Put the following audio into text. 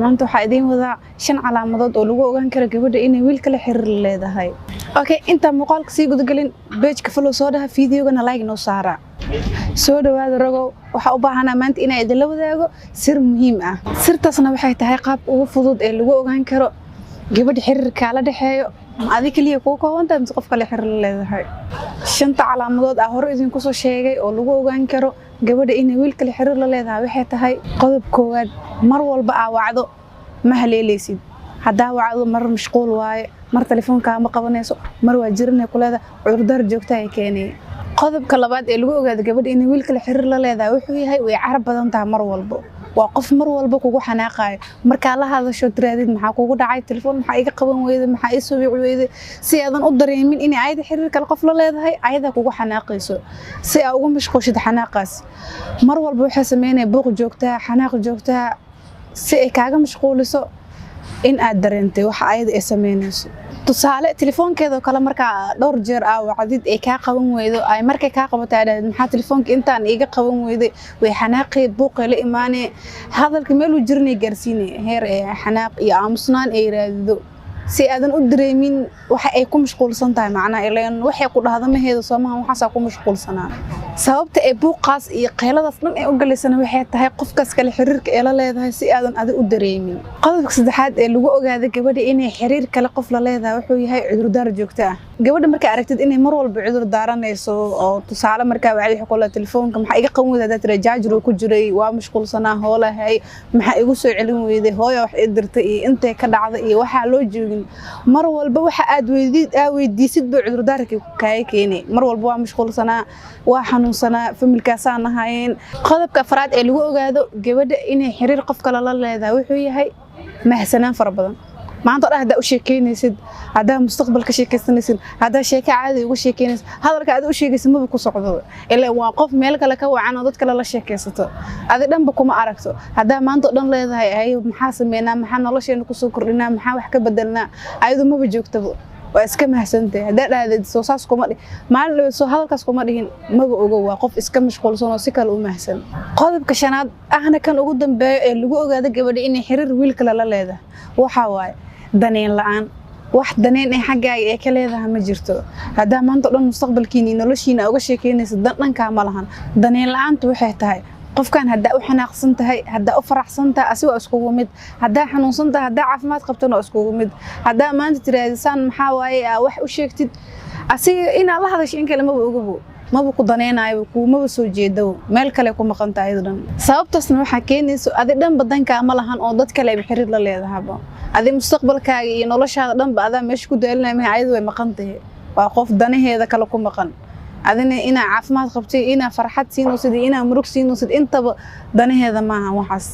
Maanta waxaa idiin wadaa 5 calaamadood oo lagu ogaan karo gabadha inay wiil kale xiriir leedahay. Okay, intaan muuqaalka sii gudagelin, page-ka follow soo dhaha, videogana like noo saara. Soo dhawaada ragow. Waxaa u baahanaa maanta inaan idinla wadaago sir muhiim ah. Sirtaasna waxay tahay qaabka ugu fudud ee lagu ogaan karo gabadha xiriirkaa la dhexeeyo ma adi keliya kuu koobantahay mise qof kale xiriir la leedahay. Shanta calaamadood ah hore idinku soo sheegay oo lagu ogaan karo gabadha inay wiil kale xiriir la leedahay waxay tahay: qodob koowaad, mar walba aa wacdo ma haleeleysid. Haddaa wacdo, mar mashquul waaye, mar telefoonkaa ma qabanayso, mar waa jiranay ku leedahay, cudurdaar joogta ay keenay. Qodobka labaad ee lagu ogaado gabadha inay wiil kale xiriir la leedahay wuxuu yahay: way carab badan tahay mar walbo. Waa qof mar walba kugu xanaaqaayo. Markaa la hadasho, tiraadid "Maxaa kugu dhacay? Telefoon maxaa iga qaban weyday? Maxaa ii soo wici weyday?" si aadan u dareemin inay ayada xiriir kale qof la leedahay, ayadaa kugu xanaaqayso si aa ugu mashquushid xanaaqaas. Mar walba waxay sameynaya buuq joogtaa, xanaaq joogtaa, si ay kaaga mashquuliso in aad dareentay waxa ayada ay sameynayso. Tusaale, telefoonkeedoo kale markaa dhowr jeer aa wacdid ay kaa qaban weydo, ay markay kaa qabato aa dhahdid "Maxaa telefoonka intaan iiga qaban weyday?" way xanaaqay, buuqay la imaanay, hadalka meeluu jirinay gaarsiinay, heer ee xanaaq iyo aamusnaan ay raadido si aadan u dareemin waxa ay ku mashquulsan tahay. Macnaha ileen waxay ku dhahda maheeda soomaha, waxaasaa ku mashquulsanaa. Sababta ee buuqaas iyo qayladaas dhan ay u galaysana waxay tahay qofkaas kale xiriirka ee la leedahay, si aadan adi u dareemin. Qodobka saddexaad ee lagu ogaado gabadha inay xiriir kale qof la leedahay wuxuu yahay cudurdaar joogto ah. Gabadha markaa aragtid inay mar walba cudur daaranayso, oo tusaale markaa wacdi kule "Telefoonka maxaa iga qaban weyday?" haddaa tira "Jaajar uu ku jiray, waa mashquulsanaa, hoolahay, maxaa igu soo celin weyday? Hooya wax ii dirtay" iyo intay ka dhacday iyo waxaa loo joogin, mar walba waxa aad weydiisid buu cudurdaarka kaaga keenay. Mar walba waa mashquulsanaa, waa xanuunsanaa, familkaasaan ahaayeen. Qodobka afraad ee lagu ogaado gabadha inay xiriir qof kale la leedahay wuxuu yahay mahsanaan fara badan. Maanta o dhan haddaa u sheekeynaysid, haddaa mustaqbal ka sheekaysanaysid, haddaa sheeko caadi uga sheekeynaysid, hadalka aad u sheegaysid maba ku socdo. Ilaa waa qof meel kale ka wacan oo dad kale la sheekaysato, adi dhanba kuma aragto. Haddaa maanta o dhan leedahay "Ay, maxaa sameynaa? Maxaa nolosheena kusoo kordhinaa? Maxaa wax ka bedelnaa?" ayadu maba joogtaba, waa iska mahadsantahay. Haddaa dhahdeed "Soo saas kuma dhihin maalin dhaweed, soo hadalkaas kuma dhihin," maba ogo. Waa qof iska mashquulsan oo si kale u mahsan. Qodobka shanaad, ahna kan ugu dambeeyo ee lagu ogaado gabadha inay xiriir wiil kale la leedahay, waxaa waaye daneen la-aan. Wax daneen ee xaggaaga ee ka leedahay ma jirto. Haddaa maanta o dhan mustaqbalkiina iyo noloshiina uga sheekeynaysa, dan dhankaa ma lahan. Daneen la-aantu waxay tahay qofkan haddaa u xanaaqsan tahay, haddaa u faraxsan tahay, asi waa iskugu mid. Haddaa xanuunsan tahay, haddaa caafimaad qabtana, waa iskugu mid. Haddaa maanta tiraahdi "Saan maxaa waaye?" aa wax u sheegtid, asiga inaad la hadasho in kale maba ogabo, maba ku daneynayo, kumaba soo jeedabo, meel kale ku maqanta ayada dhan. Sababtaasna waxaa keenayso adi dhanba dankaa ma lahan oo dad kale ayba xiriir la leedahaba. Adi mustaqbalkaaga iyo noloshaada dhanba adaa meesha ku daalinaya maha, ayadu way maqan tahay. Waa qof danaheeda kale ku maqan. Adina inaa caafimaad qabtay, inaa farxad siinaysid iyo inaa murug siinaysid, intaba danaheeda maaha waxaas.